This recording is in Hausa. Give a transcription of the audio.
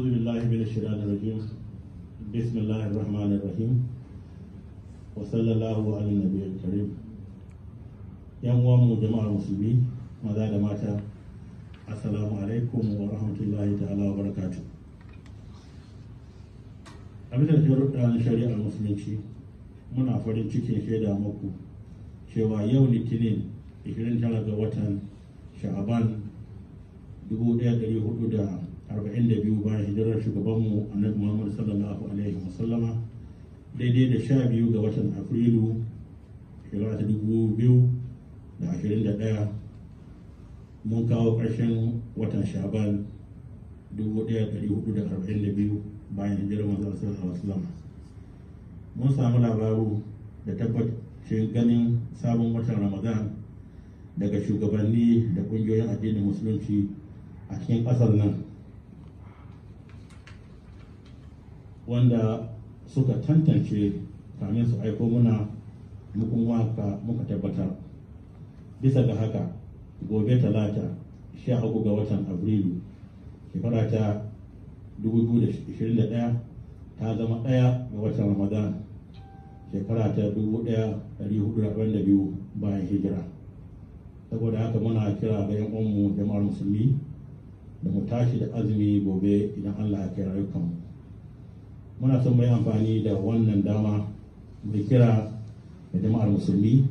أعوذ بالله من الشيطان الرجيم. بسم الله الرحمن الرحيم، وصلى الله على النبي الكريم. Yan uwanmu jama'ar musulmi maza da mata, assalamu alaikum wa rahmatullahi ta'ala wa barakatuh. A bisa sharuɗan shari'ar musulunci, muna farin cikin shaida muku cewa yau Litinin 29 ga watan Sha'aban 1442 bayan hijirar shugabanmu Annabi Muhammad sallallahu alaihi wasallama, daidai da 12 ga watan Afrilu shekara ta 2021, mun kawo ƙarshen watan Sha'aban 1442 bayan hijirar manzon sallallahu alaihi wasallama. Mun samu labaru da tabbacin ganin sabon watan Ramadan daga shugabanni da ƙungiyoyin addinin musulunci a cikin ƙasar nan, wanda suka tantance kamin su aiko muna muka tabbatar. Bisa ga haka, gobe Talata 13 ga watan Afrilu shekara ta 2021 ta zama 1 ga watan Ramadan shekara ta 1442 bayan hijira. Saboda haka muna kira ga 'yan uwanmu jama'ar musulmi da mu tashi da azumi gobe idan Allah ya kai rayukanmu. Muna son mai amfani da wannan dama mai kira da jama'ar musulmi